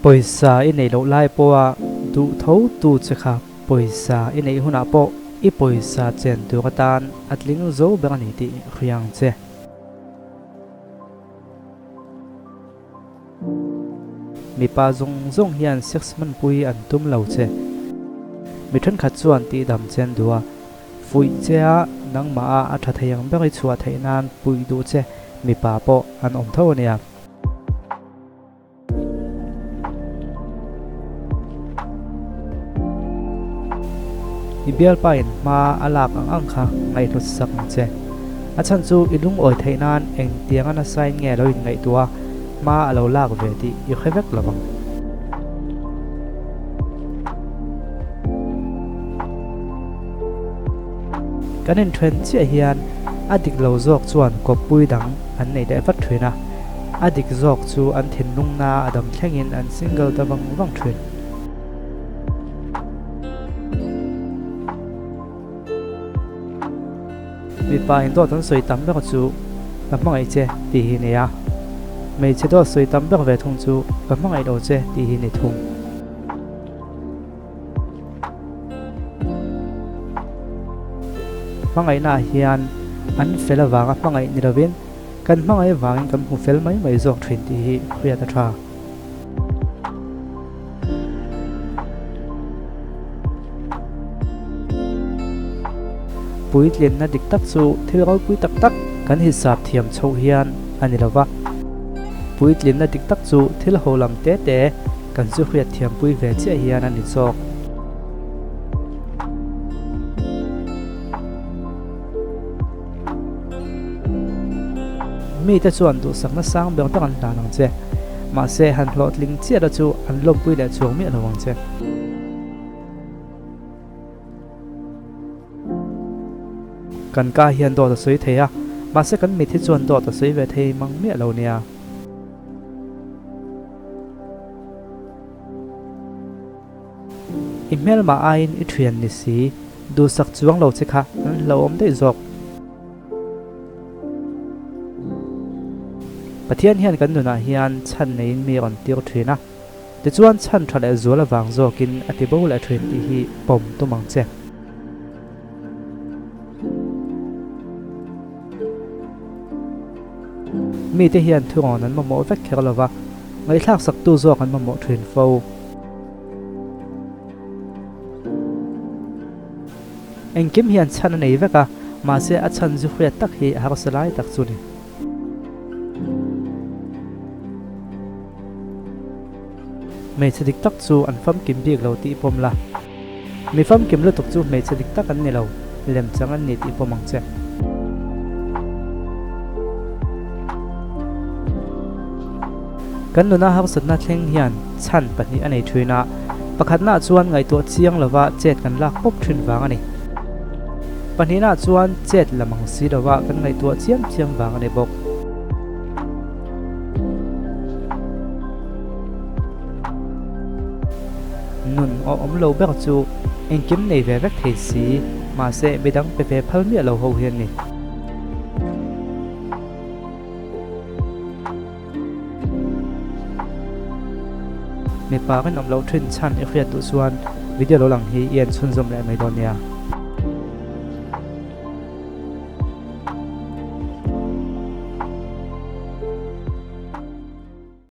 Pawisa i neih loh lai pawha duh tho tu che kha pawisa i neih hunah pawh i pawisa chen tur atan a tling zo ber a ni tih hria ang che. Mipa zawng zawng hian sex hmanpui an tum lo che. Mi thenkhat chuan tihdam che an duh a, fuih che a nangmah a a tha thei ang ber i chhuah theih nan puih duh che mipa pawh an awm tho a nia. I bialpa in hma a lak ang ang kha ngaihhlut sak ang che. A chhan chu i lungawi theih nan engtiang a nasa in nge lo in ngaihtuah a, hma a lo lak ve tih i hre vek lo vang. Kan inthen chiah hian a dik lo zawk chuan kawppui dang an nei leh vat thin a. A dik zawk chu an thinlungna a dam thlengin an single ta vang vang thin. Mipa in dawt an sawi tam ber chu ka hmangaih che tih hi ni a, hmeichhe dawt sawi tam ber ve thung chu ka hmangaih lo che tih hi ni thung. Hmangaihna ah hian an fel avanga hmangaih ni lovin kan hmangaih avangin kan hmu fel mai mai zawk thin tih hi hriat a tha. Puitlinna dik tak chu thil ropui tak tak kan hisap thiam chhoh hian a ni lova. Puitlinna dik tak chu thil ho lam te te Kan zu hriat thiampui ve chiah hian a ni zawk. Mite chuan duhsakna sang ber ber an hlan ang che. Mahse, han hlawhtling chiah la chu an lawmpui leh chuang miah lo ang che. Kan ka hian dawt a sawi thei a, mahse kan mit hi chuan dawt a sawi ve thei mang miah lo nia. I hmelmah aiin i thian ni si, duhsak chuang lo che kha an hlauhawm daih zawk. Pathian hian kan nunah hian chhan neiin mi rawn tir thin a, tichuan chhan tha leh zual avang zawkin a ti bo leh thin tih hi pawm tum ang che. Mite hian thurawn an mamawh vek kher lo va, ngaihthlak saktu zawk an mamawh thin fo. Engkim hian chhan a nei vek a, mahse a chhan zu hriat tak hi a harsa lai tak chu ni. Hmeichhe dik tak chu an famkim bik lo tih pawm la. Mi famkim lutuk chu hmeichhe dik tak an ni lo, lemchang an ni tih pawm ang che. Kan nuna harsatna thleng hian chhan pahnih a nei thin a, pakhatnaah chuan ngaihtuah chiang lova chet kan lak pawp thin vang a ni. Pahnihnaah chuan chet la mang si lova kan ngaihtuah chiam chiam vang a ni bawk. Nun aw awm lo ber chu engkim nei ve vek thei si, mahse midang pe ve phal miah lo ho hi an ni. Mipa rinawm loh thin chhan i hriat duh chuan video lo lang hi i en chhunzawm leh mai dawn nia.